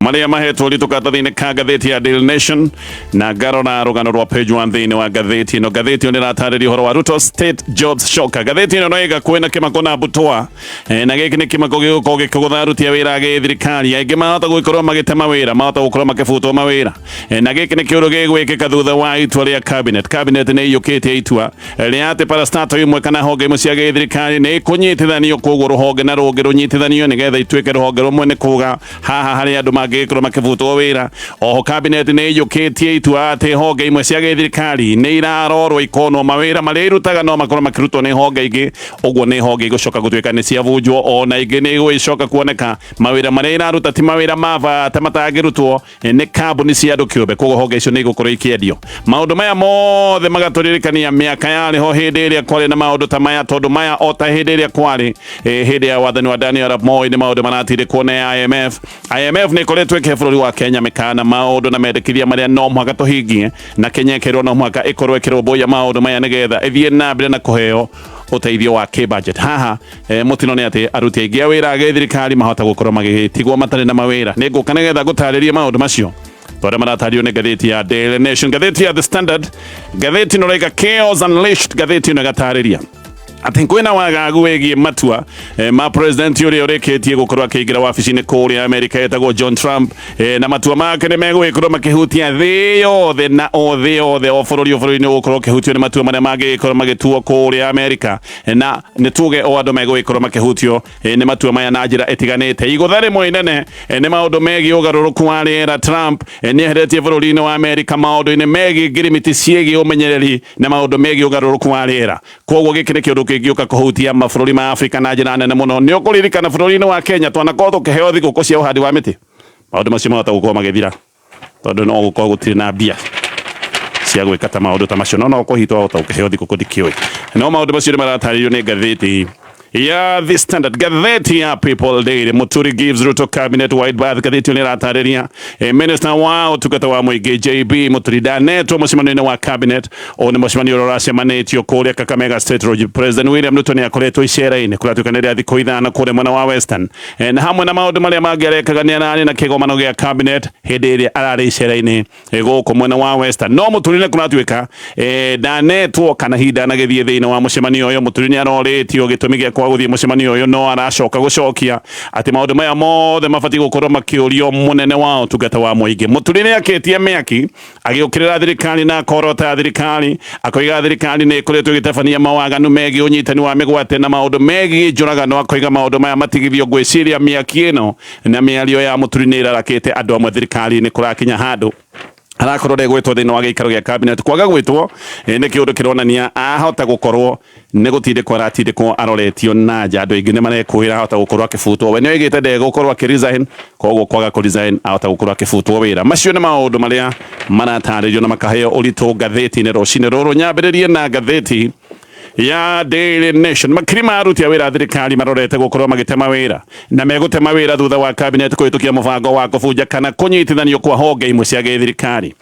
Marĩa mahetwo ũritũ karatathi-inĩ ka ngathĩti ya Daily Nation, na ngarora rũgano rwa page 1 thĩinĩ wa ngathĩti ĩno. Ngathĩti ĩno nĩratarĩria ũhoro wa Ruto State Jobs Shocker. Ngathĩti ĩno no ĩga kwĩna kĩmako na mbutwa, na gĩkĩ nĩ kĩmako gĩgũkorwo gĩkĩgũtha aruti a wĩra a gĩthirikari. Aingĩ mahota gũgĩkorwo magĩtema wĩra, mahota gũkorwo makĩbutwo mawĩra, na gĩkĩ nĩ kĩũndũ gĩgwĩkĩka thutha wa itua rĩa cabinet. Cabinet nĩ iyũkĩtie itua rĩa atĩ parastato imwe kana honge imwe cia gĩthirikari nĩ ikũnyitithanio, koguo rũhonge na rũngĩ rũnyitithanio nĩgetha ituĩke rũhonge rũmwe, nĩ kuga haha harĩ andũ mangĩgĩkorwo makĩbutwo wĩra. Oho cabinet nĩ iyũkĩtie itua atĩ honge imwe cia gĩthirikari nĩ irarorwo ikonwo mawĩra marĩa irutaga no makorwo makĩrutwo nĩ honge ingĩ, ũguo nĩ honge igũcoka gũtuĩka nĩ ciabunjwo. Ona ingĩ nĩ igũgĩcoka kuoneka mawĩra marĩa iraruta ti mawĩra ma bata matangĩrutwo nĩ kambuni cia andũ kĩũmbe, koguo honge icio nĩ igũkorwo ikĩendio. Maũndũ maya mothe magatũririkania mĩaka yarĩ ho hĩndĩ ĩrĩa kwarĩ na maũndũ ta maya, tondũ maya o ta hĩndĩ ĩrĩa kwarĩ hĩndĩ ya wathani wa Daniel Arap Moi nĩ maũndũ maratindĩkwo nĩ IMF. IMF nĩ ĩkoretwo ĩkĩhe bũrũri wa Kenya mĩkana, maũndũ na mendekithia marĩa no mũhaka tũhingie, na Kenya ĩkerwo no mũhaka ĩkorwo ĩkĩrũmbũiya maũndũ maya nĩgetha ĩthiĩ na mbere na kũheo ũteithio wa kĩ-budget. Haha mũtino nĩ atĩ aruti aingĩ a wĩra a gĩthirikari mahota gũkorwo magĩtigwo matarĩ na mawĩra. Nĩ ngũka nĩgetha ngũtarĩrie maũndũ macio tondũ maratario nĩ ngathĩti ya Daily Nation. Ngathĩti ya The Standard, ngathĩti ĩno ĩraiga "Chaos Unleashed". Ngathĩti ĩno ĩgatarĩria atĩ kwĩna wagagu wĩgiĩ matua ma president ũrĩa ũrĩkĩtie gũkorwo akĩingĩra wabici-inĩ kũrĩa Amerika etagwo John Trump, na matua make nĩ megũgĩkorwo makĩhutia thĩ yothe, na o thĩ yothe, o bũrũri o bũrũri nĩ ũgũkorwo ũkĩhutio nĩ matua marĩa mangĩgĩkorwo magĩtuo kũrĩa Amerika, na nĩ tuge o andũ megũgĩkorwo makĩhutio nĩ matua maya na njĩra ĩtiganĩte. Igũtha rĩmwe inene nĩ maũndũ megiĩ ũgarũrũku wa rĩera. Trump nĩ eheretie bũrũri-inĩ wa Amerika maũndũ-inĩ megiĩ ngirimiti ciĩgiĩ ũmenyereri na maũndũ megiĩ ũgarũrũku wa rĩera, koguo gĩkĩ nĩ kĩũndũ kĩngĩũka kũhutia mabũrũri ma Afrika na njĩra nene mũno. Nĩ ũkũririkana bũrũri-inĩ wa Kenya twanakorwo tũkĩheo thigũkũ cia ũhandi wa mĩtĩ. Maũndũ macio mahota gũkorwo magĩthira tondũ no gũkorwo gũtirĩ na mbia cia gwĩka ta maũndũ ta macio, no no kũhitwo wahota gũkĩheo thigũkũ, ndikĩũĩ. No maũndũ macio nĩ maratarĩrio nĩ ngathĩti ya The Standard. Ngathĩti ya People Daily, "Muturi gives Ruto cabinet wide berth". Ngathĩti ĩyo nĩ ĩratarĩria minister wa ũtungata wa mũingĩ JB Muturi ndanetwo mũcemanio-inĩ wa cabinet. Ũyũ nĩ mũcemanio ũrĩa ũracemanĩtio kũrĩa Kakamega State Lodge. President William Ruto nĩ akoretwo icera-inĩ kũratuĩka nĩ rĩa thikũ 5 kũrĩa mwena wa Western, na hamwe na maũndũ marĩa mangĩ arekaga nĩ ararĩ na kĩgomano gĩa cabinet hĩndĩ ĩrĩa ararĩ icera-inĩ gũkũ mwena wa Western. No Muturi nĩ kũratuĩka ndanetwo kana hihi ndanagĩthiĩ thĩinĩ wa mũcemanio ũyũ. Muturi nĩ arorĩtio gĩtũmi gĩa kwaga gũthiĩ mũcemanio ũyũ, no aracoka gũcokia atĩ maũndũ maya mothe mabatiĩ gũkorwo makĩũrio mũnene wa ũtungata wa mũingĩ. Muturi nĩ akĩtie mĩaki agĩũkĩrĩra thirikari na akorota thirikari, akoiga thirikari nĩ ĩkoretwo ĩgĩtabania mawaganu megiĩ ũnyitani wa mĩgwate na maũndũ megiĩ njũragano. Akoiga maũndũ maya matigithio. Ngwĩciria mĩaki ĩno na mĩario ya Muturi nĩ ĩrarakĩte andũ amwe thirikari-inĩ. Kũrakinya handũ arakorwo ndegwĩtwo thĩinĩ wa gĩikaro gĩa cabinet. Kwaga gwĩtwo nĩ kĩũndũ kĩronania ahota gũkorwo nĩ gũtindĩkwo aratindĩkwo aroretio na nja. Andũ aingĩ nĩ marekũĩra ahota gũkorwo akĩbutwo. We nĩ oigĩte ndegũkorwo akĩresign, koguo kwaga kũresign ahota gũkorwo akĩbutwo wĩra. Macio nĩ maũndũ marĩa maratarĩrio na makaheo ũritũ ngathĩti-inĩ rũcinĩ rũrũ. Nyambĩrĩrie na ngathĩti ya Daily Nation. Makiri ma aruti a wĩra a thirikari marorete gũkorwo magĩtema wĩra, na megũtema wĩra thutha wa cabinet kũhĩtũkia mũbango wa kũbunja kana kũnyitithanio kwa honge imwe cia gĩthirikari.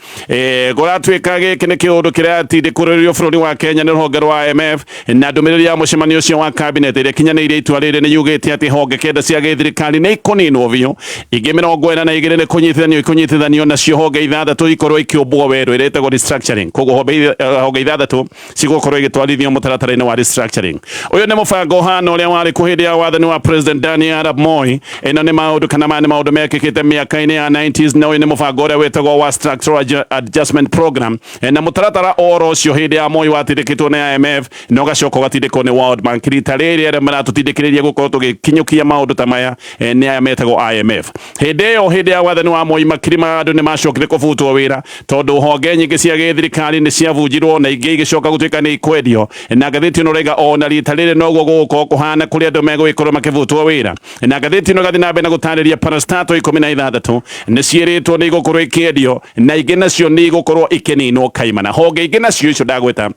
Kũratuĩka gĩkĩ nĩ kĩũndũ kĩratindĩkũrĩrio bũrũri wa Kenya nĩ rũhonge rwa IMF, na ndũmĩrĩri ya mũcemanio ũcio wa cabinet ĩrĩa ĩkinyanĩirie itua rĩrĩ nĩ yugĩte atĩ honge 9 cia gĩthirikari nĩ ikũninwo biũ, ingĩ 42 nĩ kũnyitithanio ikũnyitithanio, nacio honge 6 ikorwo ikĩũmbwo werũ ĩrĩa ĩtagwo restructuring. Koguo honge 6 cigũkorwo igĩtwarithio mũtaratara-inĩ wa restructuring. Ũyũ nĩ mũbango ũhana ũrĩa warĩ kuo hĩndĩ ya wathani wa President Daniel Arap Moi. Ĩno nĩ maũndũ kana maya nĩ maũndũ mekĩkĩte mĩaka-inĩ ya 90s, na ũyũ nĩ mũbango ũrĩa wĩtagwo wa Structural Adjustment Program, na mũtaratara oro ũcio hĩndĩ ya Moi watindĩkĩtwo nĩ IMF na ũgacoka ũgatindĩkwo nĩ World Bank. Rita rĩrĩ arĩa maratũtindĩkĩrĩria gũkorwo tũgĩkinyũkia maũndũ ta maya nĩ aya metagwo IMF. Hĩndĩ ĩyo, hĩndĩ ya wathani wa Moi, makiri ma andũ nĩ macokire kũbutwo wĩra tondũ honge nyingĩ cia gĩthirikari nĩ ciabunjirwo na ingĩ igĩcoka gũtuĩka nĩ ikwendio. Na ngathĩti ĩno raiga ona rita rĩrĩ noguo gũgũkorwo kũhana, kũrĩa andũ megũgĩkorwo makĩbutwo wĩra. Na ngathĩti ĩno ĩgathiĩ na mbere na gũtarĩria parastato 16 nĩ ciĩrĩtwo nĩ igũkorwo ikĩendio, na ingĩ nacio nĩ igũkorwo ikĩninwo kaimana. Honge ingĩ nacio icio ndagweta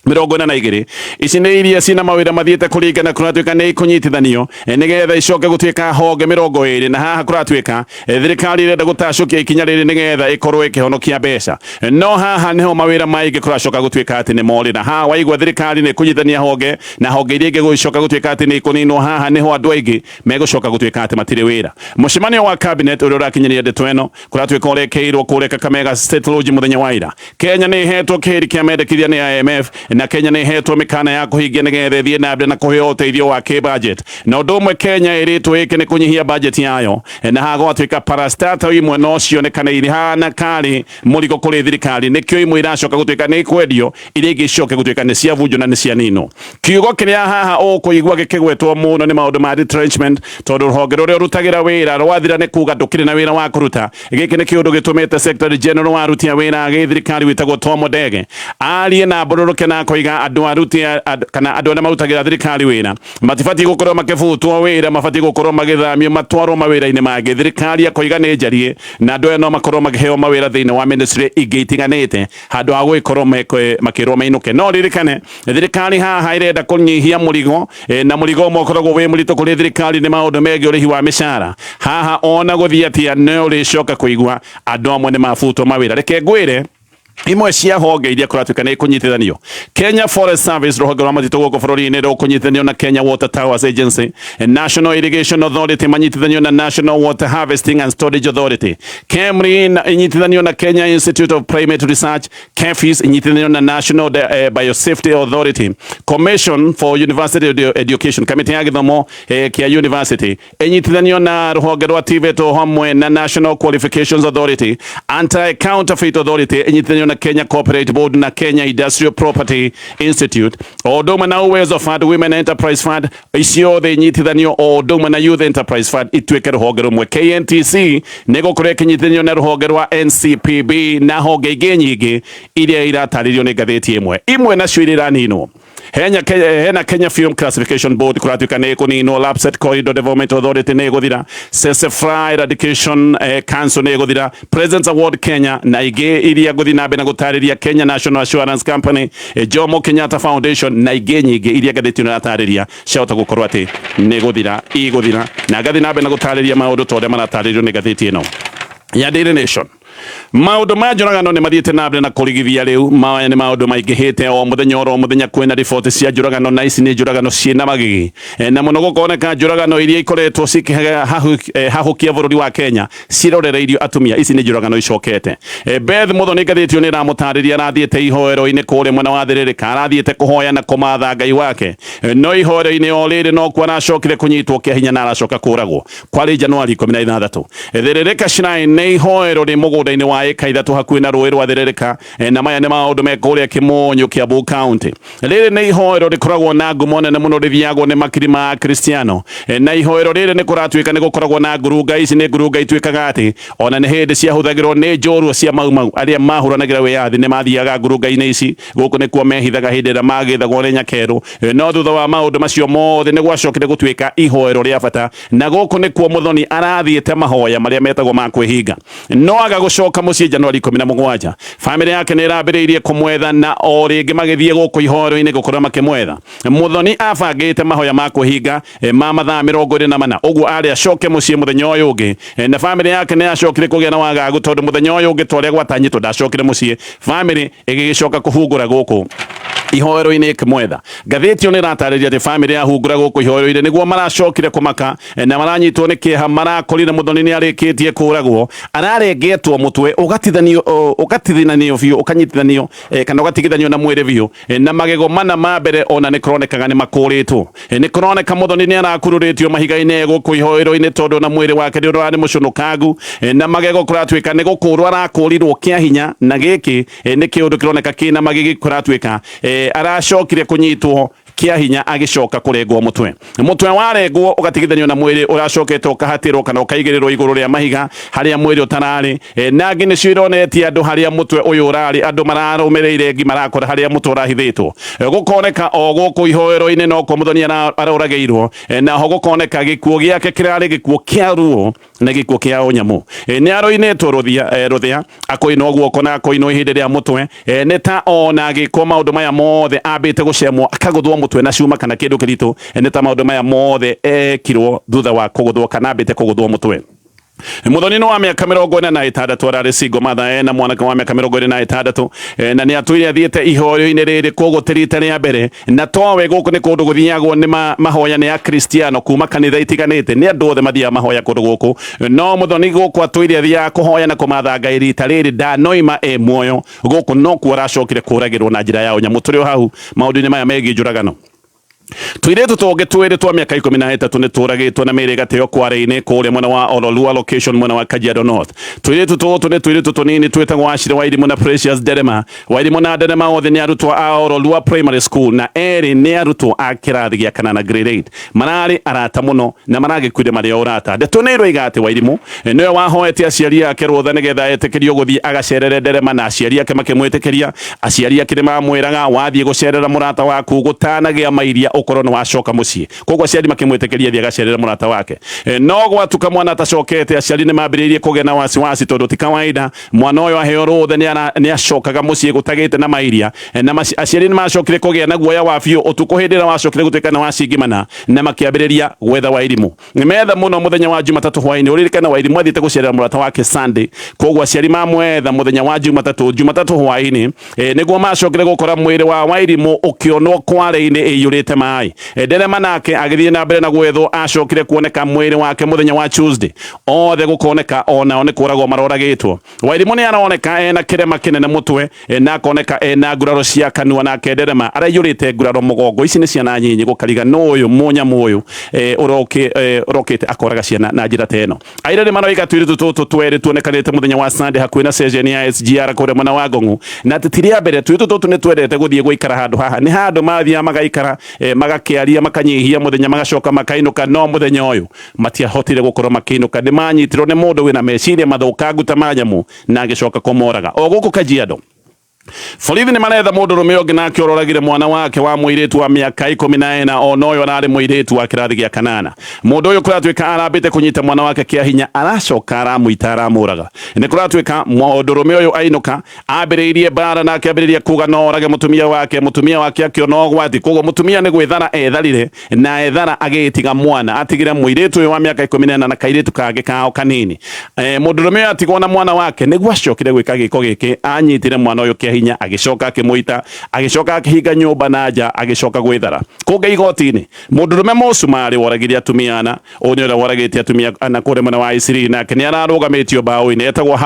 42. Ici nĩ iria cina mawĩra mathiĩte kũringana kũratuĩka nĩ ikũnyitithanio nĩgetha icoke gũtuĩka honge 20. Na haha kũratuĩka thirikari ĩrenda gũtacũkia ikinya rĩrĩ nĩgetha ĩkorwo ĩkĩhonokia mbeca, no haha nĩho mawĩra maingĩ kũracoka gũtuĩka atĩ nĩ morĩra. Haha waigua thirikari nĩ ĩkũnyitithania honge na honge iria ingĩ gũcoka gũtuĩka atĩ nĩ ikũninwo, haha nĩho andũ aingĩ megũcoka gũtuĩka atĩ matirĩ wĩra. Mũcemanio wa cabinet ũrĩa ũrakinyĩria ndeto ĩno kũratuĩka ũrekĩirwo kũrĩa Kakamega State Lodge mũthenya wa ira. Kenya nĩ ĩhetwo kĩhĩri kĩa mendekithia nĩ IMF, na Kenya nĩ ĩhetwo mĩkana ya kũhingia nĩgetha ĩthiĩ na mbere na kũheo ũteithio wa kĩ-budget. Na ũndũ ũmwe Kenya ĩrĩtwo ĩke nĩ kũnyihia budget yayo, na haha gwatuĩka parastatal imwe no cionekane irihana karĩ mũrigo kũrĩ thirikari, nĩkĩo imwe iracoka gũtuĩka nĩ ikwendio, iria ingĩ icoke gũtuĩka nĩ ciabunjwo na nĩ cianinwo. Kiugo kĩrĩa haha ũkũigua gĩkĩgwetwo mũno nĩ maũndũ ma retrenchment, tondũ rũhonge rũrĩa ũrutagĩra wĩra rwathira nĩ kuga ndũkĩrĩ na wĩra wa kũruta. Gĩkĩ nĩ kĩũndũ gĩtũmĩte Secretary General wa aruti a wĩra a gĩthirikari wĩtagwo Tom Odege arie na mbũrũrũke na akoiga andũ aruti kana andũ arĩa marutagĩra thirikari wĩra matibatiĩ gũkorwo makĩbutwo wĩra, mabatiĩ gũkorwo magĩthamio matwarwo mawĩra-inĩ mangĩ. Thirikari akoiga nĩ njarie na andũ aya no makorwo makĩheo mawĩra thĩinĩ wa ministry ingĩ itiganĩte handũ ha gũgĩkorwo makĩrwo mainũke. No ririkane thirikari haha ĩrenda kũnyihia mũrigo, na mũrigo ũmwe ũkoragwo wĩ mũritũ kũrĩ thirikari nĩ maũndũ megiĩ ũrĩhi wa mĩcara. Haha ona gũthiĩ atĩa nĩ ũrĩcoka kũigua andũ amwe nĩ mabutwo mawĩra. Reke ngwĩre imwe cia honge iria kũratuĩka nĩ ikũnyitithanio. Kenya Forest Service, rũhonge rwa matitũ gũkũ bũrũri-inĩ, rũkũnyitithanio na Kenya Water Towers Agency. National Irrigation Authority manyitithanio na National Water Harvesting and Storage Authority. KEMRI inyitithanio na Kenya Institute of Primate Research. KEPHIS inyitithanio na National Biosafety Authority. Commission for University Education, kamĩtĩ ya gĩthomo kĩa university, inyitithanio na rũhonge rwa TVET hamwe na National Qualifications Authority. Anti Counterfeit Authority inyitithanio na Kenya Corporate Board na Kenya Industrial Property Institute, o ũndũ ũmwe na Uwezo Fund, Women Enterprise Fund, icio othe inyitithanio o ũndũ ũmwe na Youth Enterprise Fund ituĩke rũhonge rũmwe. KNTC nĩ gũkorwo ĩkĩnyitithanio na rũhonge rwa NCPB na honge ingĩ nyingĩ iria iratarĩrio nĩ ngathĩti ĩmwe. Imwe nacio iria iraninwo, hena Kenya Film Classification Board kũratuĩka nĩ ĩkũninwo, Lapsset Corridor Development Authority nĩ ĩgũthira, Tsetse Fly Eradication Council nĩ ĩgũthira, President's Award Kenya na ingĩ iria ngũthiĩ na mbere na gũtarĩria, Kenya National Assurance Company, Jomo Kenyatta Foundation na ingĩ nyingĩ iria ngathĩti ĩno ĩratarĩria ciahota gũkorwo atĩ nĩ gũthira igũthira. Na ngathiĩ na mbere na gũtarĩria maũndũ ta ũrĩa maratarĩrio nĩ ngathĩti ĩno ya Daily Nation. Maũndũ ma njũragano nĩ mathiĩte na mbere na kũrigithia rĩu. Maya nĩ maũndũ maingĩhĩte o mũthenya oro mũthenya, kwĩna riboti cia njũragano, na ici nĩ njũragano ciĩna magigi. Na mũno gũkoneka njũragano iria ikoretwo cikĩhahũkia bũrũri wa Kenya cirorereirio atumia. Ici nĩ njũragano icokete. Beth Muthoni, ngathĩti ĩyo nĩ ĩramũtarĩria arathiĩte ihoero-inĩ kũrĩa mwena wa Thĩrĩrĩka, arathiĩte kũhoya na kũmatha Ngai wake, no ihoero-inĩ o rĩrĩ no kuo aracokire kũnyitwo kĩa hinya na aracoka kũragwo. Kwarĩ Januari 16. Thĩrĩrĩka Shrine nĩ ihoero rĩ mũgũnda-inĩ wa ĩka 3 hakuhĩ na rũĩ rwa Thĩrĩrĩka, na maya nĩ maũndũ me kũrĩa Kĩmonyo, Kiambu County. Rĩrĩ nĩ ihoero rĩkoragwo na ngumo nene mũno, rĩthiagwo nĩ makiri ma Akristiano, na ihoero rĩrĩ nĩ kũratuĩka nĩ gũkoragwo na ngurunga. Ici nĩ ngurunga ituĩkaga atĩ ona nĩ hĩndĩ ciahũthagĩrwo nĩ njorua cia Mau Mau arĩa mahũranagĩra wĩyathi. Nĩ mathiaga ngurunga-inĩ ici, gũkũ nĩkuo mehithaga hĩndĩ ĩrĩa magĩthagwo nĩ nyakerũ. No thutha wa maũndũ macio mothe nĩ gwacokire gũtuĩka ihoero rĩa bata, na gũkũ nĩkuo Muthoni arathiĩte mahoya marĩa metagwo ma kwĩhinga, no aga gũcoka mũciĩ Januari 17. Bamĩrĩ yake nĩ ĩrambĩrĩirie kũmwetha na o rĩngĩ magĩthiĩ gũkũ ihoero-inĩ gũkorwo makĩmwetha. Muthoni abangĩte mahoya ma kwĩhinga ma mathaa 24, ũguo arĩ acoke mũciĩ mũthenya ũyũ ũngĩ, na bamĩrĩ yake nĩ yacokire kũgĩa na wagagu tondũ mũthenya ũyũ ũngĩ ta ũrĩa gwatanyĩtwo ndacokire mũciĩ. Bamĩrĩ ĩgĩgĩcoka kũhungũra gũkũ ihoero-inĩ ĩkĩmwetha. Ngathĩti ĩyo nĩ ĩratarĩria atĩ bamĩrĩ yahungũra gũkũ ihoero-inĩ nĩguo maracokire kũmaka na maranyitwo nĩ kĩeha marakorire Muthoni nĩ arĩkĩtie kũragwo, ararengetwo mũtwe ũgatithanio ũgatithanio biũ, ũkanyitithanio kana ũgatigithanio na mwĩrĩ biũ, na magego mana ma mbere ona nĩ kũronekaga nĩ makũrĩtwo. Nĩ kũroneka Muthoni nĩ arakururĩtio mahiga-inĩ gũkũ ihoero-inĩ tondũ na mwĩrĩ wake nĩ ũrarĩ mũcũnũkangu, na magego kũratuĩka nĩ gũkũrwo arakũrirwo kĩa hinya, na gĩkĩ nĩ kĩũndũ kĩroneka kĩna magigi. Kũratuĩka aracokire kũnyitwo. kĩa hinya agĩcoka kũrengwo mũtwe. Mũtwe warengwo ũgatigithanio na mwĩrĩ ũracokete ũkahatĩrwo kana ũkaigĩrĩrwo igũrũ rĩa mahiga harĩa mwĩrĩ ũtararĩ. Na ngĩ nĩcio ironetie andũ harĩa mũtwe ũyũ ũrarĩ, andũ mararũmĩrĩire ngi marakora harĩa mũtwe ũrahithĩtwo. Gũkoneka o gũkũ ihoero-inĩ nokuo Muthoni aroragĩirwo, naho gũkoneka gĩkuũ gĩake kĩrarĩ gĩkuũ kĩa ruo na gĩkuũ kĩa ũnyamũ. Nĩ aroinĩtwo rũthĩa, akoinwo guoko na akoinwo ihĩndĩ rĩa mũtwe. Nĩ ta ona agĩkwo maũndũ maya mothe ambĩte gũcemwo akagũthwo mũtwe na cuma kana kĩndũ kĩritũ. Nĩ ta maũndũ maya mothe ekirwo thutha wa kũgũthwo kana ambĩte kũgũthwo mũtwe. Muthoni nĩ wa mĩaka 46, ararĩ single mother, ena mwanake wa mĩaka 26, na nĩ atũire athiĩte ihoyo-inĩ rĩrĩ, koguo ti rita rĩa mbere, na towe gũkũ nĩ kũndũ gũthiagwo nĩ mahoya nĩ Akristiano kuma kanitha itiganĩte, nĩ andũ othe mathiaga mahoya kũndũ gũkũ, no Muthoni gũkũ atũire athiaga kũhoya na kũmatha Ngai, rita rĩrĩ ndanoima e muoyo gũkũ nokuo aracokire kũragĩrwo na njĩra ya ũnyamũ. Tũrĩ o hau maũndũ-inĩ maya megiĩ njũragano, Tũirĩtu tũngĩ twĩrĩ twa mĩaka 13 nĩ tũragĩtwo na mĩĩrĩ ĩgateo kware-inĩ kũrĩa mwena wa Ololua location mwena wa Kajiado North. Tũirĩtu tũtũ nĩ tũirĩtu tũnini twĩtagwo Ashley Wairimu na Precious Nderema. Wairimu na Nderema othe nĩ arutwo a Ololua Primary School na erĩ nĩ arutwo a kĩrathi gĩa kanana, grade 8. Mararĩ arata mũno na maragĩkuire marĩ o ũrata. Ndeto nĩ iroiga atĩ Wairimu nĩwe wahoete aciari ake rũtha nĩgetha etĩkĩrio gũthiĩ agacerere Nderema, na aciari ake makĩmwĩtĩkĩria. Aciari ake nĩ mamwĩraga, wathiĩ gũcerera mũrata waku gũtanagĩa mairia ũkorwo nĩ wacoka mũciĩ. Koguo aciari makĩmwĩtĩkĩria athiĩ agacerere mũrata wake. No gwatuka mwana atacokete, aciari nĩ mambĩrĩirie kũgĩa na wasiwasi tondũ ti kawaida mwana ũyũ aheo rũtha nĩ acokaga mũciĩ gũtagĩte na mairia. Na aciari nĩ macokire kũgĩa na guoya wa biũ ũtukũ hĩndĩ ĩrĩa wacokire gũtuĩka nĩ wacingimana, na makĩambĩrĩria gwetha Wairimu. Nĩ metha mũno mũthenya wa Jumatatũ hwaĩ-inĩ. Ũririkane Wairimu athiĩte gũcerera mũrata wake Sunday, koguo aciari mamwetha mũthenya wa Jumatatũ hwaĩ-inĩ, nĩguo macokire gũkora mwĩrĩ wa Wairimu ũkĩonwo kware-inĩ ĩiyũrĩte maĩ. Nderema nake agĩthiĩ na mbere na gwethwo, acokire kuoneka mwĩrĩ wake mũthenya wa Tuesday. Othe gũkoneka onao nĩ kũragwo maroragĩtwo. Wairimu nĩ aroneka ena kĩrema kĩnene mũtwe, na akoneka ena nguraro cia kanua, nake Nderema araiyũrĩte nguraro mũgongo. Ici nĩ ciana nyinyi, gũkariga nũ ũyũ mũnyamũ ũyũ ũrokĩte akoraga ciana na njĩra ta ĩno. Aira nĩ maroiga tũirĩtu tũtũ twerĩ tuonekanĩte mũthenya wa Sunday hakuhĩ na ceceni ya SGR kũrĩa mwena wa Ngong'u, na atĩ ti rĩa mbere tũirĩtu tũtũ nĩ twendete gũthiĩ gũikara handũ haha. Nĩ handũ mathiaga magaikara, magakĩaria, makanyihia mũthenya, magacoka makainũka, no mũthenya ũyũ matiahotire gũkorwo makĩinũka, nĩ manyitirwo nĩ mũndũ wĩna meciria mathũkangu ta ma nyamũ na agĩcoka kũmoraga. O gũkũ Kajiado, borithi nĩ maretha mũndũrũme ũngĩ nake ũroragire mwana wake wa mũirĩtu wa mĩaka 14, ona ũyũ ararĩ mũirĩtu wa kĩrathi gĩa kanana. Mũndũ ũyũ kũratuĩka arambĩte kũnyita mwana wake kĩa hinya, aracoka aramũita, aramũraga. Nĩ kũratuĩka mũndũrũme ũyũ ainũka ambĩrĩirie mbara na akĩambĩrĩria kuga no orage mũtumia wake. Mũtumia wake akĩona ũgwati, koguo mũtumia nĩ gwĩthara etharire, na ethara agĩtiga mwana, atigire mũirĩtu ũyũ wa mĩaka 14 na kairĩtu kangĩ kao kanini. Mũndũrũme ũyũ atigwo na mwana wake nĩguo acokire gwĩka gĩko gĩkĩ. Anyitire mwana ũyũ kĩa hinya, agĩcoka akĩmũita, agĩcoka akĩhinga nyũmba na nja, agĩcoka gwĩthara. Kũngĩ igoti-inĩ, mũndũrũme mũcumarĩ woragire atumia ana, ũyũ nĩ ũrĩa woragĩte atumia ana kũrĩa mwena wa Isiri, nake nĩ ararũgamĩtio mbaũ-inĩ, etagwo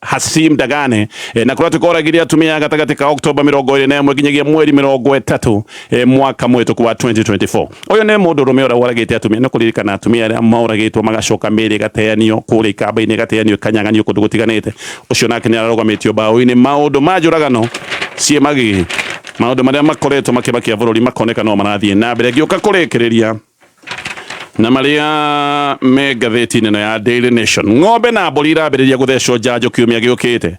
Hasim Dagane, na kũrĩa tukoragire atumia gatagatĩ ka Oktoba 21 nginyagia mweri 30 mwaka mũhĩtũku wa 2024. Ũyũ nĩ mũndũrũme ũrĩa woragĩte atumia, nĩ kũririkana atumia arĩa moragĩtwo magacoka mĩĩrĩ ĩgateanio kũrĩa ikamba-inĩ, ĩgateanio ĩkanyaganio kũndũ gũtiganĩte. Ũcio nake nĩ ararũgamĩtio mbaũ-inĩ. Maũndũ ma njũragano ciĩ magigi, maũndũ marĩa makoretwo makĩmakia bũrũri makoneka no marathiĩ na mbere. Ngĩũka kũrĩkĩrĩria na marĩa me ngathĩti-inĩ ĩno ya Daily Nation, ng'ombe na mbũri irambĩrĩria gũthecwo njanjo kiumia gĩũkĩte.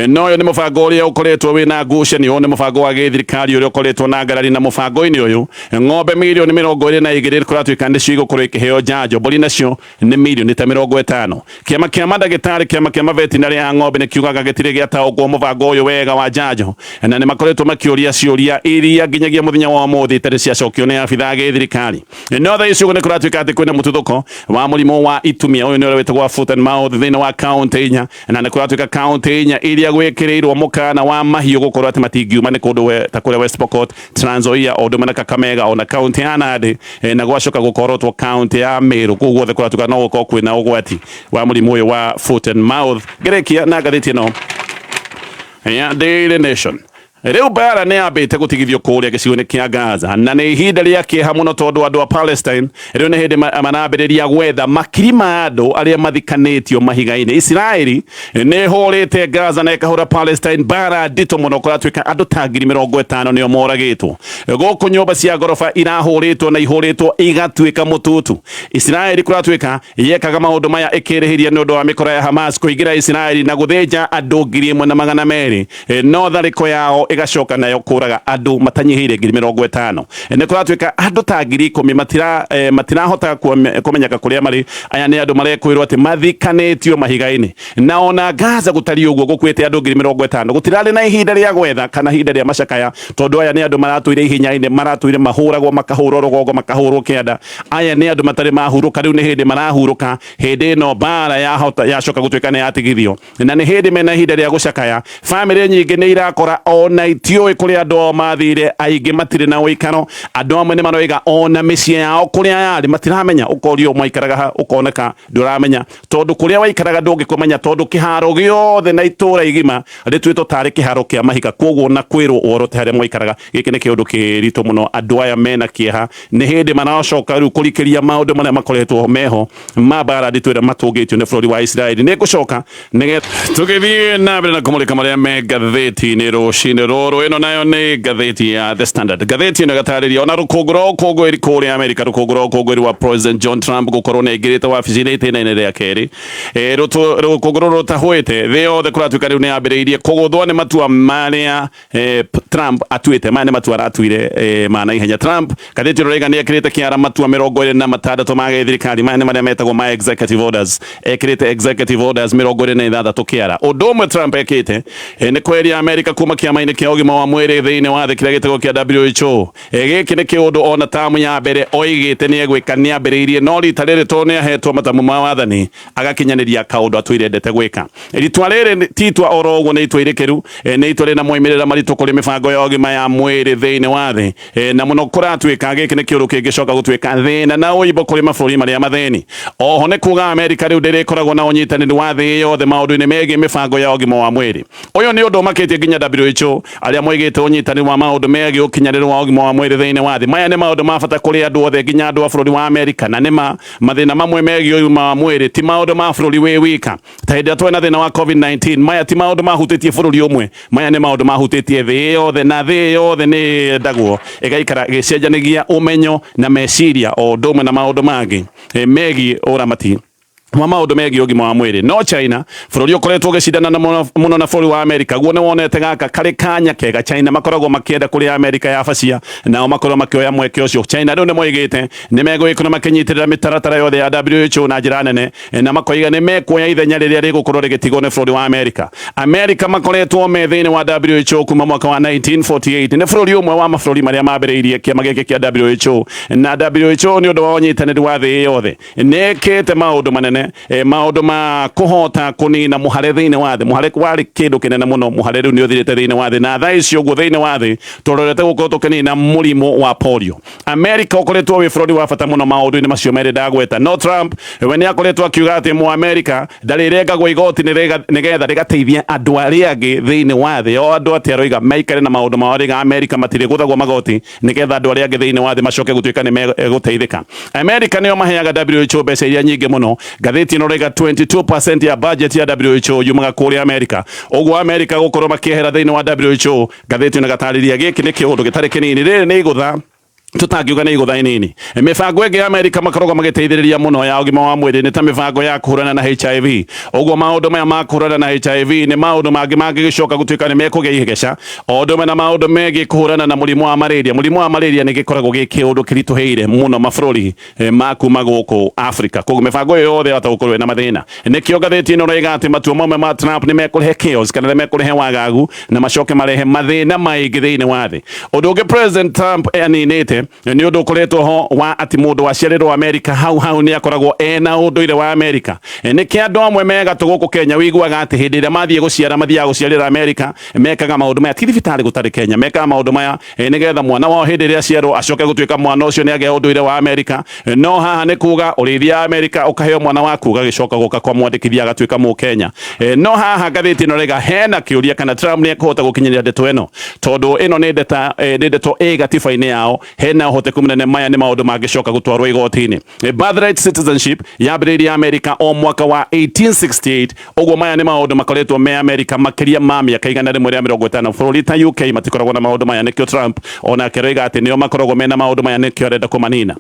No ũyũ nĩ mũbango ũrĩa ũkoretwo wĩna ngucanio, nĩ mũbango wa gĩthirikari ũrĩa ũkoretwo na ngarari, na mũbango-inĩ ũyũ ng'ombe mirioni 22 kũratuĩka nĩcio igũkorwo ikĩheo njanjo, mbũri nacio nĩ mirioni ta 50. Kĩama kĩa mandagĩtarĩ, kĩama kĩa mavetinarĩ a ng'ombe nĩ kiugaga gĩtirĩ gĩataũkwo mũbango ũyũ wega wa njanjo, na nĩ makoretwo makĩũria ciũria iria nginyagia mũthenya wa ũmũthĩ itarĩ ciacokio nĩ abithaa a gĩthirikari. No thaa ici ũguo nĩ kũratuĩka atĩ kwĩna mũtuthũko wa mũrimũ wa itumia, ũyũ nĩ ũrĩa wĩtagwo foot and mouth thĩinĩ wa kaũntĩ inya, na nĩ kũratuĩka kaũntĩ inya iria gwĩkĩrĩirwo mũkana wa mahiũ gũkorwo atĩ matingiuma nĩ kũndũ ta kũrĩa West Pokot, Trans Nzoia, o ũndũ ũmwe na Kakamega, ona kaũntĩ ya Nandi, na gwacoka gũkorotwo kaũntĩ ya Meru. Kũu guothe kũratuĩka no gũkorwo kwĩna ũgwati wa mũrimũ ũyũ wa foot and mouth. Ngĩrĩkia na ngathĩti ĩno ya Daily Nation. Rĩu mbara nĩ yambĩte gũtigithio kũrĩa gĩcigo-inĩ kĩa Gaza, na nĩ ihinda rĩa kĩeha mũno tondũ andũ a Palestine rĩu nĩ hĩndĩ marambĩrĩria gwetha makiri ma andũ arĩa mathikanĩtio mahiga-inĩ. Isiraeli nĩ ĩhũrĩte Gaza na ĩkahũra Palestine mbara nditũ mũno, kũratuĩka andũ ta 50,000 nĩo moragĩtwo. Gũkũ nyũmba cia ngoroba irahũrĩtwo na ihũrĩtwo igatuĩka mũtutu. Isiraeli kũratuĩka yekaga maũndũ maya ĩkĩrĩhĩria nĩ ũndũ wa mĩkora ya Hamas kũingĩra Isiraeli na gũthĩnja andũ 1,200, no tharĩko yao ĩgacoka nayo kũraga andũ matanyihĩire 50,000. Nĩ kũratuĩka andũ ta 10,000 matirahota kũmenyeka kũrĩa marĩ. Aya nĩ andũ marekwĩrwo atĩ mathikanĩtio mahiga-inĩ. Na ona Gaza gũtariĩ ũguo gũkuĩte andũ 50,000, gũtirarĩ na ihinda rĩa gwetha kana ihinda rĩa macakaya, tondũ aya nĩ andũ maratũire ihenya-inĩ, maratũire mahũragwo, makahũrwo rũgongo, makahũrwo kĩanda. Aya nĩ andũ matarĩ mahurũka, rĩu nĩ hĩndĩ marahurũka. Hĩndĩ ĩno mbara yahota yacoka gũtuĩka nĩ yatigithio, na nĩ hĩndĩ mena ihinda rĩa gũcakaya. Bamĩrĩ nyingĩ nĩ irakora ona itiũĩ kũrĩa andũ ao mathire, aingĩ matirĩ na ũikaro. Andũ amwe nĩ maroiga ona mĩciĩ yao kũrĩa yarĩ matiramenya, ũkorio mwaikaraga ha, ũkoneka ndũramenya, tondũ kũrĩa waikaraga ndũngĩkũmenya, tondũ kĩharo gĩothe na itũra igima rĩtuĩtwo tarĩ kĩharo kĩa mahiga. Koguo na kwĩrwo ũhoro ti harĩa mwaikaraga, gĩkĩ nĩ kĩũndũ kĩritũ mũno. Andũ aya mena kĩeha, nĩ hĩndĩ maracoka rĩu kũrikĩria maũndũ marĩa makoretwo meho ma mbara nditũ ĩrĩa matũngĩtio nĩ bũrũri wa Isiraeli. Nĩ ngũcoka nĩgetha tũgĩthiĩ na mbere na kũmũrĩka marĩa me ngathĩti-inĩ rũcinĩ rũrũ. Ĩno nayo nĩ ngathĩti ya The Standard. Ngathĩti ĩno ĩgatarĩria ona rũkũngũ rwa ũkũngũĩri kũrĩa Amerika, rũkũngũ rwa ũkũngũĩri wa President John Trump gũkorwo nĩ aingĩrĩte wabici-inĩ itĩna-inĩ rĩa kerĩ. Rũkũngũ rũrũ rũtahũĩte thĩ yothe, kũratuĩka rĩu nĩ yambĩrĩirie kũgũthwo nĩ matua marĩa Trump atuĩte. Maya nĩ matua aratuire ma naihenya. Trump, ngathĩti ĩno ĩroiga, nĩ ekĩrĩte kĩara matua 26 ma gĩthirikari. Maya nĩ marĩa metagwo ma executive orders. Ekĩrĩte executive orders 26 kĩara. Ũndũ ũmwe Trump ekĩte nĩ kweheria Amerika kuma kĩama-inĩ kĩa ũgima wa mwĩrĩ thĩinĩ wa thĩ kĩrĩa gĩtagwo kĩa WHO. Gĩkĩ nĩ kĩũndũ ona tamu ya mbere oigĩte nĩ egwĩka nĩ ambĩrĩirie, no rita rĩrĩ tondũ nĩ ahetwo matamu ma wathani agakinyanĩria kaũndũ atũire endete gwĩka. Itua rĩrĩ ti itua oro ũguo, nĩ itua irĩkĩru, nĩ itua rĩna moimĩrĩra maritũ kũrĩ mĩbango ya ũgima ya mwĩrĩ thĩinĩ wa thĩ, na mũno kũratuĩka gĩkĩ nĩ kĩũndũ kĩngĩcoka gũtuĩka thĩna na ũimbo kũrĩ mabũrũri marĩa mathĩni. Oho nĩ kuga Amerika rĩu ndĩrĩkoragwo na ũnyitanĩri wa thĩ yothe maũndũ-inĩ megiĩ mĩbango ya ũgima wa mwĩrĩ. Ũyũ nĩ ũndũ ũmakĩtie nginya WHO arĩa moigĩte ũnyitanĩri wa maũndũ megiĩ ũkinyanĩru wa ũgima wa mwĩrĩ thĩinĩ wa thĩ. Maya nĩ maũndũ ma bata kũrĩ andũ othe nginya andũ a bũrũri wa Amerika, na nĩma mathĩna mamwe megiĩ ũgima wa mwĩrĩ ti maũndũ ma bũrũri wĩ wika. Ta hĩndĩ ĩrĩa twarĩ na thĩna wa COVID-19, maya ti maũndũ mahutĩtie bũrũri ũmwe, maya nĩ maũndũ mahutĩtie thĩ yothe, na thĩ yothe nĩ yendagwo ĩgaikara ĩgĩcenjanagia ũmenyo na meciria o ũndũ ũmwe na maũndũ mangĩ megiĩ ũramati wa maũndũ megiĩ ũgima wa mwĩrĩ. No China, bũrũri ũkoretwo ũgĩcindana na mũno na bũrũri wa Amerika, guo nĩ wonete gaka karĩ kanya kega. China makoragwo makĩenda kũrĩa Amerika yabacia, nao makorwo makĩoya mweke ũcio. China rĩu nĩ moigĩte nĩ megũgĩkorwo makĩnyitĩrĩra mĩtaratara yothe ya WHO na njĩra nene, na makoiga nĩ mekuoya ithenya rĩrĩa rĩgũkorwo rĩgĩtigwo nĩ bũrũri wa Amerika. Amerika makoretwo me thĩinĩ wa WHO kuma mwaka wa 1948. Nĩ bũrũri ũmwe wa mabũrũri marĩa mambĩrĩirie kĩama gĩkĩ kĩa WHO, na WHO nĩ ũndũ wa ũnyitanĩri wa thĩ yothe nĩ ĩkĩte maũndũ manene, maũndũ ma kũhota kũnina mũhare thĩinĩ wa thĩ. Mũhare warĩ kĩndũ kĩnene mũno, mũhare rĩu nĩ ũthirĩte thĩinĩ wa thĩ, na thaa ici ũguo thĩinĩ wa thĩ tũrorete gũkorwo tũkĩnina mũrimũ wa polio. Amerika ũkoretwo wĩ bũrũri wa bata mũno maũndũ-inĩ macio merĩ ndagweta. No Trump we nĩ akoretwo akiuga atĩ Mũamerika ndarĩrengagwo igoti nĩgetha rĩgateithia andũ arĩa angĩ thĩinĩ wa thĩ. O andũ atĩ aroiga maikare na maũndũ mao, arĩga Amerika matirĩgũthagwo magoti nĩgetha andũ arĩa angĩ thĩinĩ wa thĩ macoke gũtuĩka nĩ megũteithĩka. Amerika nĩo maheaga WHO mbeca iria nyingĩ mũno. Ngathĩti ĩno ĩroiga 22% ya budget ya WHO yumaga kũrĩa Amerika. Ũguo Amerika gũkorwo makĩehera thĩinĩ wa WHO, ngathĩti ĩno ĩgatarĩria gĩkĩ nĩ kĩũndũ gĩtarĩ kĩnini. Rĩrĩ nĩ igũtha tũtangiuga nĩ igũtha inini. Mĩbango ĩngĩ ya Amerika makoragwo magĩteithĩrĩria mũno ya ũgima wa mwĩrĩ nĩ ta mĩbango ya kũhũrana na HIV. Ũguo maũndũ maya ma kũhũrana na HIV nĩ maũndũ mangĩ mangĩgĩcoka gũtuĩka nĩ mekũgĩa ihegeca, o ũndũ ũmwe na maũndũ megiĩ kũhũrana na mũrimũ wa malaria. Mũrimũ wa malaria nĩ gĩkoragwo gĩ kĩũndũ kĩritũhĩire mũno mabũrũri ma kuma gũkũ Africa. Koguo mĩbango ĩyo yothe yahota gũkorwo ĩna mathĩna. Nĩkĩo ngathĩti ĩno ĩroiga atĩ matua mamwe ma Trump nĩ mekũrehe chaos kana nĩ mekũrehe wagagu na macoke marehe mathĩna maingĩ thĩinĩ wa thĩ. Ũndũ ũngĩ President Trump aninĩte Nĩ ũndũ ũkoretwo ho wa atĩ mũndũ waciarĩrwo Amerika hau hau nĩ akoragwo ena ũndũire wa Amerika. Nĩkĩ andũ amwe me gatũ gũkũ Kenya wĩiguaga atĩ hĩndĩ ĩrĩa mathiĩ gũciara mathiaga gũciarĩra Amerika, mekaga maũndũ maya ti thibitarĩ gũtarĩ Kenya, mekaga maũndũ maya nĩgetha mwana wao hĩndĩ ĩrĩa aciarwo acoke gũtuĩka mwana ũcio nĩ agĩa ũndũire wa Amerika. No haha nĩ kuga ũrĩthiaga Amerika ũkaheo mwana waku ũgagĩcoka gũka kwa mwandĩkithia agatuĩka Mũkenya. No haha ngathĩti ĩno rĩga hena kĩũria kana Trump nĩ ekũhota gũkinyĩria ndeto ĩno, tondũ ĩno nĩ ndeta nĩ ndeto ĩ gatiba-inĩ yao. Hena ũhoteku mũnene maya nĩ maũndũ mangĩcoka gũtwarwo igoti-inĩ. Birthright citizenship yambĩrĩirie Amerika o mwaka wa 1868, ũguo maya nĩ maũndũ makoretwo me Amerika makĩria ma mĩaka 150. Bũrũri ta UK matikoragwo na maũndũ maya, nĩkĩo Trump onake aroiga atĩ nĩo makoragwo mena maũndũ maya, nĩkĩo arenda kũmanina.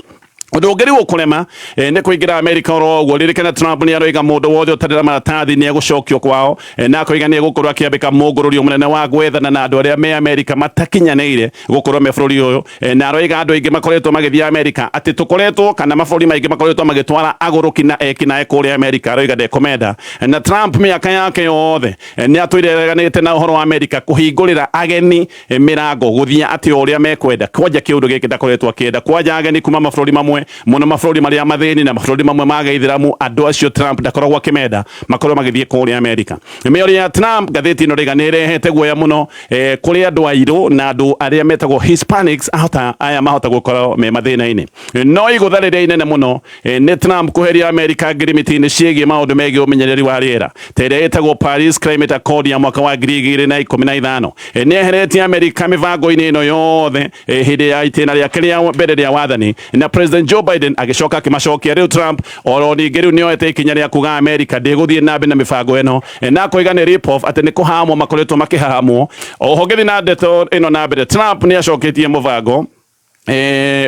Ũndũ ũngĩ rĩu ũkũrema nĩ kũingĩra Amerika oro ũguo. Ririkana Trump nĩ aroiga mũndũ wothe ũtarĩ na maratathi nĩ egũcokio kwao, na akoiga nĩ egũkorwo akĩambĩka mũngũrũrio mũnene wa gwethana na andũ arĩa me Amerika matakinyanĩire gũkorwo me bũrũri ũyũ. Na aroiga andũ aingĩ makoretwo magĩthiĩ Amerika atĩ tũkoretwo kana mabũrũri maingĩ makoretwo magĩtwara agũrũki na ekinaĩ kũrĩa Amerika, aroiga ndekũmenda. Na Trump mĩaka yake yothe nĩ atũire areganĩte na ũhoro wa Amerika kũhingũrĩra ageni mĩrango gũthiĩ atĩ o ũrĩa mekwenda. Kwanja kĩũndũ gĩkĩ ndakoretwo akĩenda kwanja ageni kuma mabũrũri mamwe mũno, mabũrũri marĩa mathĩni na mabũrũri mamwe ma gĩithĩramu, andũ acio Trump ndakoragwo akĩmenda makorwo magĩthiĩ kũrĩa Amerika. Mĩario ya Trump ngathĩti ĩno rĩga nĩ ĩrehete guoya mũno kũrĩ andũ airũ na andũ arĩa metagwo Hispanics, ahota aya mahota gũkorwo me mathĩna-inĩ. No igũtha rĩrĩa inene mũno nĩ Trump kũheria Amerika ngirimiti-inĩ ciĩgiĩ maũndũ megiĩ ũmenyereri wa rĩera ta ĩrĩa ĩtagwo Paris Climate Accord ya mwaka wa 2015. Nĩ eheretie Amerika mĩbango-inĩ ĩno yothe hĩndĩ ya itĩna rĩake rĩa mbere rĩa wathani, na President Joe Biden agĩcoka akĩmacokia. Rĩu Trump oro ningĩ rĩu nĩoete ikinya rĩa kuga Amerika ndĩgũthiĩ na mbere na mĩbango ĩno, na akoiga nĩ rip off, atĩ nĩ kũhamwo makoretwo makĩhahamwo. Oho ngĩthiĩ na ndeto ĩno na mbere, Trump nĩ acoketie mũbango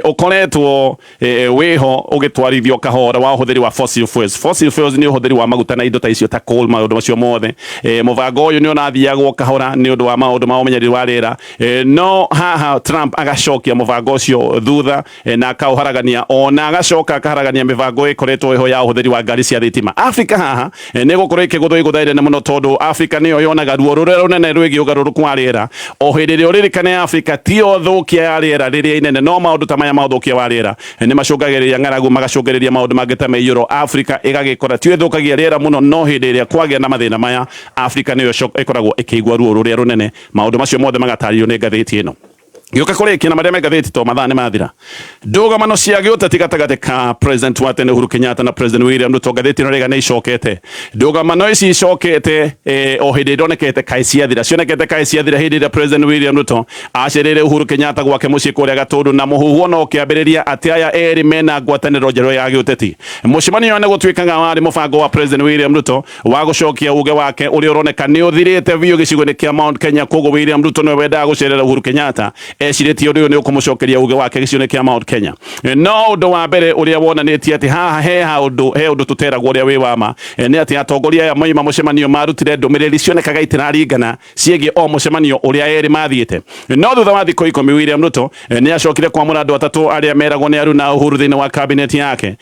ũkoretwo wĩho ũgĩtwarithio kahora wa ũhũthĩri wa fossil fuels. Fossil fuels nĩ ũhũthĩri wa maguta na indo ta icio ta coal, maũndũ macio mothe. Mũbango ũyũ nĩ ũrathiagwo kahora nĩ ũndũ wa maũndũ ma ũmenyereri wa rĩera, no haha Trump agacokia mũbango ũcio thutha, na akaũharagania, ona agacoka akaharagania mĩbango ĩkoretwo ĩho ya ũhũthĩri wa ngari cia thitima. Afrika haha nĩ gũkorwo ĩkĩgũthwo igũtha inene mũno, tondũ Afrika nĩyo yonaga ruo rũrĩa rũnene rwĩgiĩ ũgarũrũku wa rĩera. O hĩndĩ ĩrĩa ũririkane Afrika tiyo thũkia ya rĩera rĩrĩa inene, no maũndũ ta maya ma ũthũkia wa rĩera nĩ macũngagĩrĩria ng'aragu, magacũngĩrĩria maũndũ mangĩ ta mĩiyũro. Afrika ĩgagĩkora tiyo ĩthũkagia rĩera mũno, no hĩndĩ ĩrĩa kwagĩa na mathĩna maya Afrika nĩyo ĩkoragwo ĩkĩigua ruo rũrĩa rũnene. Maũndũ macio mothe magatarĩrio nĩ ngathĩti ĩno. Gĩũka kũrĩkia na marĩa me ngathĩti to mathaa nĩ mathira. Ndũgamano cia gĩũteti gatagatĩ ka President wa tene Uhuru Kenyatta na President William Ruto, ngathĩti ĩno rĩga nĩ icokete. Ndũgamano ici icokete o hĩndĩ ironekete kaĩ ciathira, cionekete kaĩ ciathira hĩndĩ ĩrĩa President William Ruto acereire Uhuru Kenyatta gwake mũciĩ kũrĩa Gatũndũ, na mũhuhu ona ũkĩambĩrĩria atĩ aya erĩ mena ngwatanĩro njerũ ya gĩũteti. Mũcemanio ũyũ nĩ gũtuĩkaga warĩ mũbango wa President William Ruto wa gũcokia uge wake ũrĩa ũroneka nĩ ũthirĩte biũ gĩcigo-inĩ kĩa Mount Kenya. Koguo William Ruto nĩwe wendaga gũcerera Uhuru Kenyatta, ecirĩtie ũndũ ũyũ nĩ ũkũmũcokeria uge wake gĩcigo-inĩ kĩa Mount Kenya. No ũndũ wa mbere ũrĩa wonanĩtie atĩ haha he ũndũ he ũndũ tũteragwo ũrĩa wĩ wa ma nĩ atĩ atongoria aya moima mũcemanio marutire ndũmĩrĩri cionekaga itiraringana ciĩgiĩ o mũcemanio ũrĩa erĩ mathiĩte. No thutha wa thikũ 10 William Ruto nĩ acokire kwamũra andũ atatũ arĩa meragwo nĩ aruna Uhuru thĩinĩ wa cabinet yake,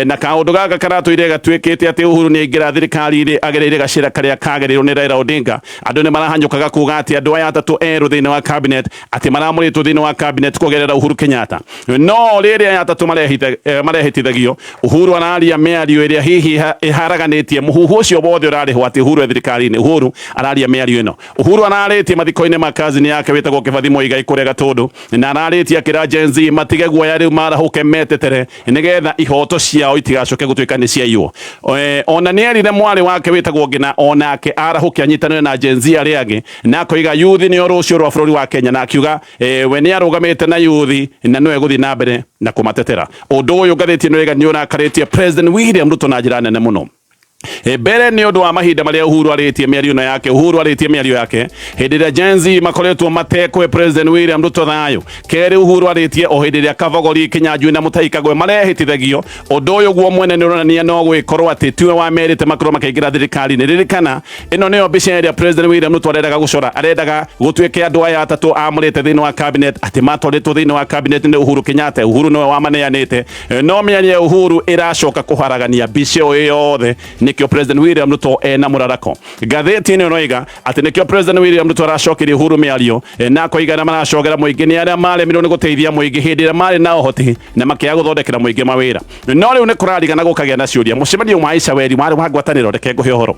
na kaũndũ gaka karatũire gatuĩkĩte atĩ Uhuru nĩ aingĩra thirikari-inĩ agereire gacĩra karĩa kagereirwo nĩ Raila Odinga. Andũ nĩ marahanyũkaga kuga atĩ andũ aya atatũ erũ thĩinĩ wa cabinet atĩ maramũrĩtwo thĩinĩ wa cabinet kũgerera Uhuru Kenyatta. No rĩrĩa aya atatũ marehĩtithagio, Uhuru araria mĩario ĩrĩa hihi ĩharaganĩtie mũhuhu ũcio wothe ũrarĩhwo atĩ Uhuru e thirikari-inĩ. Uhuru araria mĩario ĩno, Uhuru ararĩtie mathiko-inĩ ma cousin yake wĩtagwo Kĩbathi Muigai kũrĩa Gatũndũ, na ararĩtie akĩra Gen Z matige guoya rĩu marahũke metetere nĩgetha ihoto ciao itigacoke gũtuĩka nĩ ciaiywo. Ona nĩ erire mwarĩ wake wĩtagwo Ngina onake arahũke anyitanĩre na Gen Z arĩa angĩ, na akoiga yuthi nĩo rũciũ rwa bũrũri wa Kenya, na akiuga we nĩ arũgamĩte na yuthi na nĩwe gũthiĩ na mbere na kũmatetera. Ũndũ ũyũ ngathĩti ĩno ĩga nĩ ũrakarĩtie President William Ruto na njĩra nene mũno. Mbere nĩ ũndũ wa mahinda marĩa Uhuru arĩtie mĩario ĩno yake. Uhuru arĩtie mĩario yake hĩndĩ ĩrĩa Gen Z makoretwo matekũhe President William Ruto thayũ. Kerĩ, Uhuru arĩtie o hĩndĩ ĩrĩa Kavogori, Kinyanjui na Mutahi Kagwe marehĩtithagio. Ũndũ ũyũ guo mwene nĩ ũronania no gwĩkorwo atĩ tiwe wamerĩte makorwo makĩingĩra thirikari-inĩ. Ririkana ĩno nĩyo mbica ĩrĩa President William Ruto arendaga gũcora, arendaga gũtuĩke andũ aya atatũ amũrĩte thĩinĩ wa cabinet atĩ matwarĩtwo thĩinĩ wa cabinet nĩ Uhuru Kenyatta. Uhuru nĩwe wamaneanĩte, no mĩario ya Uhuru ĩracoka kũharagania mbica ĩyo yothe. Nĩkĩo President William Ruto ena mũrarako. Ngathĩti ĩno ĩroiga atĩ nĩkĩo President William Ruto aracokeria Uhuru mĩario na akoiga arĩa maracogera mũingĩ nĩ arĩa maremirwo nĩ gũteithia mũingĩ hĩndĩ ĩrĩa marĩ na ũhoti na makĩaga gũthondekera mũingĩ mawĩra. No rĩu nĩ kũrarigana gũkagĩa na ciũria. Mũcemanio wa Icaweri warĩ wa ngwatanĩro? Reke ngũhe ũhoro.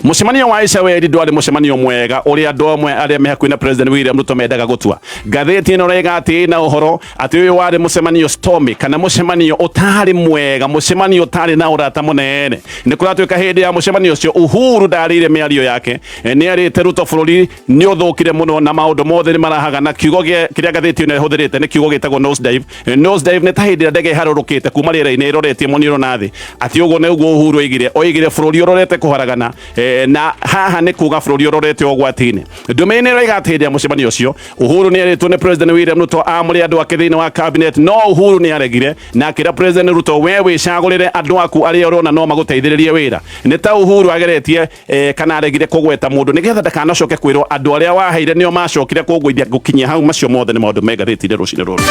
Mũcemanio wa Icaweri ndwarĩ mũcemanio mwega ũrĩa andũ amwe arĩa me hakuhĩ na President William Ruto mendaga gũtua. Ngathĩti ĩno ĩroiga atĩ ĩna ũhoro atĩ ũyũ warĩ mũcemanio stormy kana mũcemanio ũtarĩ mwega, mũcemanio ũtarĩ na ũrata mũnene. Nĩ kũratuĩka hĩndĩ ya mũcemanio ũcio Uhuru ndarĩire mĩario yake. Nĩ arĩte Ruto bũrũri nĩ ũthũkire mũno na maũndũ mothe nĩ marahaga na kiugo kĩrĩa ngathĩti ĩno ĩhũthĩrĩte nĩ kiugo gĩtagwo nose dive. Nose dive nĩ ta hĩndĩ ĩrĩa ndege ĩharũrũkĩte kuma rĩera-inĩ ĩroretie mũniũrũ na thĩ. Atĩ ũguo nĩguo Uhuru oigire, oigire bũrũri ũrorete kũharagana na haha nĩ kuga bũrũri ũrorete ũgwati-inĩ. Ndũmĩrĩri nĩ ĩroiga atĩ hĩndĩ ya mũcemanio ũcio Uhuru nĩ erĩtwo nĩ President William Ruto amũre andũ ake thĩinĩ wa cabinet, no Uhuru nĩ aregire na akĩra President Ruto we wĩcagũrĩre andũ aku arĩa ũrona no magũteithĩrĩrie wĩra. Nĩ ta Uhuru ageretie kana aregire kũgweta mũndũ nĩgetha ndakanacoke kwĩrwo andũ arĩa waheire nĩo macokire kũngũithia gũkinyia hau. Macio mothe nĩ maũndũ me ngathĩti-inĩ rũcinĩ rũrũ.